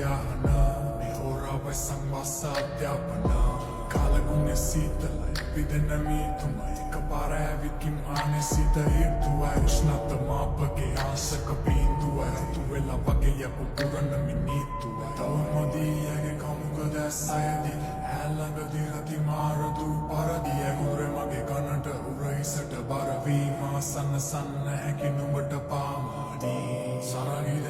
අහන මේ හෝරාවයි සංවාස අධ්‍යාපන. කාලගුණේ සීතලයි, පිදෙන මීතුමයි. එකපාර ඇවිත් කිම් ආනේ සිත ඍතුවයි. උෂ්ණත මාපගේ ආශක බිඳුවයි. රතු වෙලා වගේ යපු පුරන මිනිත්තුවයි. තවම දීයගේ කමුක දැස් අයදී ඈ ළඟදී රති මාර දූ පරදී. ඇගුරේ මගේ කනට උරහිසට බර වී මා සනසන්න හැකි නුඹට පාමාදී. සරගිද